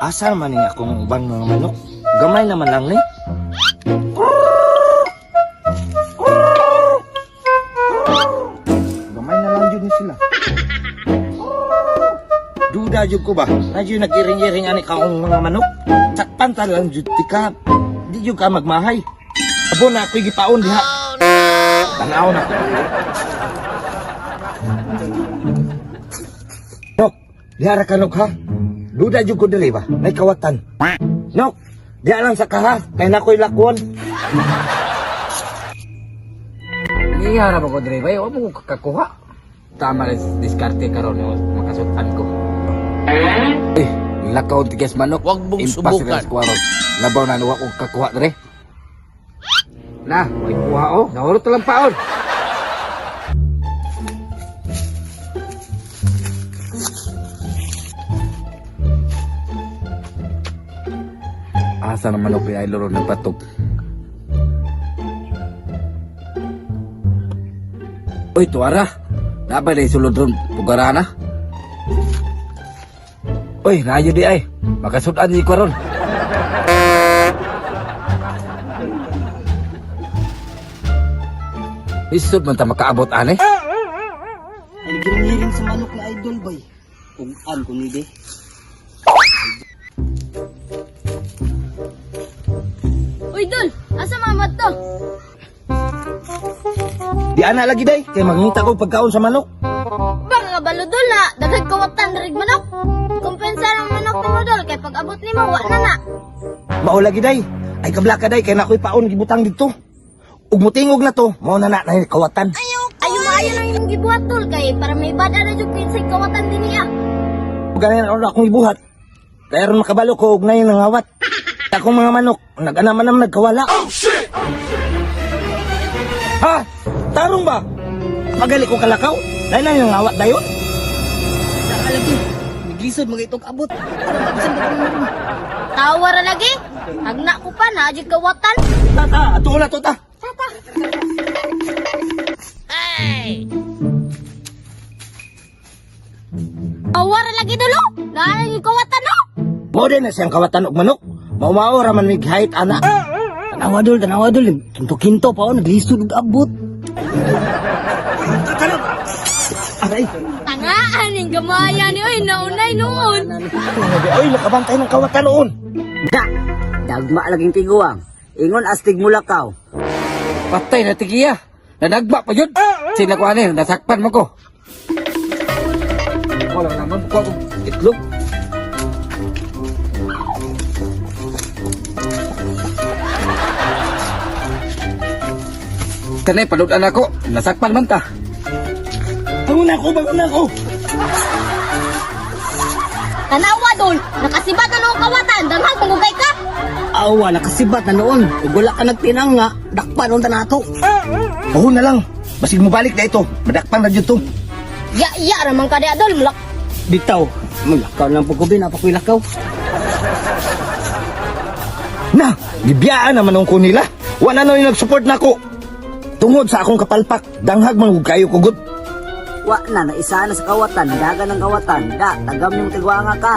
Asa man ni akong ubang mga manok? Gamay naman lang ni. Gamay na lang jud ni sila. Duda jud ko ba? Na jud nag-iring-iring ani kaong mga manok. Sakpan ta lang jud ti ka. Di jud ka magmahay. Abo na ako'y gipaon diha. Tanaw na. Nok, diha ra ka, Nok, ha? Duda jud ko dili ba? May kawatan. Nok, diha lang sa kaha kay na ko'y lakwon. Iya ra ba ko dre bay, wa mo ko kakakuha. Tama rin diskarte karon no, makasutan ko. Eh, lakaw tigas manok. Wag mong Impossible subukan. sa kuwaron. Labaw na nuwa kong kakuha dre. Na, may kuha oh. Nahurot lang paon. Asa naman manok ni Idol ng patog? Uy, tuwara. Nabay na sulod ron. Pugarana. Uy, rayo di ay. Makasudan ni ko ron. Isod man ta makaabot ani. Ay, naghiring sa manok na idol bay. Ug-an ko ni de. Uy, Dol! Asa mamad to? Di ana lagi day kay mangita ko pagkaon sa manok. Baka kabalo, Dol, na daghang kawatan rig manok. Kumpensa ng manok nimo, Dol, kay pag abot nimo, wa na na. Mao lagi day. Ay kablaka day kay na ko'y paon gibutang didto. Ug mutingog na to, mao na na na kawatan. Ayo maayo nang imong gibuhat, Dol, kay para may bada na jud kinsay kawatan din niya. Ganin ako akong ibuhat. Kaya ron makabalo ko og nay nangawat. Akong mga manok, nag-ana man ang nagkawala. Oh shit! Ha? Tarong ba? Pagali ko kalakaw? Nay na nangawat dayon? Saka lagi. Naglisod mga itong abot. Para mabisan ba kami meron? Tawa ra lagi. Hagna ko pa na jud kawatan. Tata, ato na to ta. Tata. Tawa ra lagi, Dol, oh. Naa yung kawatan, no? Mao din na siyang kawatan og manok. Maumao ra man mig height ana. Tanawa dol, tanawa dol. Kinto-kinto pa oh, naglisod og abot. Aray. Tangaan yung gamaya ni oy, naunay noon. Oy, nakabantay ng kawatan noon. Da, dagma laging tiguang. Ingon astig mulakaw. Patay na tigiya. Nanagba pa yun. Sila ko ani, nasakpan mo ko. Wala naman ko akong itlog. Kanay paludan ako. Nasakpan man ta. Bangon ako, bangon ako. Tanawa, Dol. Nakasibat na noong kawatan. Danghag, mangugay ka. Awa, nakasibat na noon. Ug wala ka nagtinang nga, dakpan unta nato. Bahon na lang. Basig mo balik na ito. Madakpan na dyan to. Ya, ya, ramang ka di, Dol. Mulak. Bitaw, mulakaw lang pagkubi, napakuilakaw. Na, gibiyaan naman ang ko nila. Wala na yung nag-support na ako. Tungod sa akong kapalpak, danghag man gud kayo kugod. Wa na, naisa na sa kawatan. Daga ng kawatan. Da, tagam yung tiguanga ka.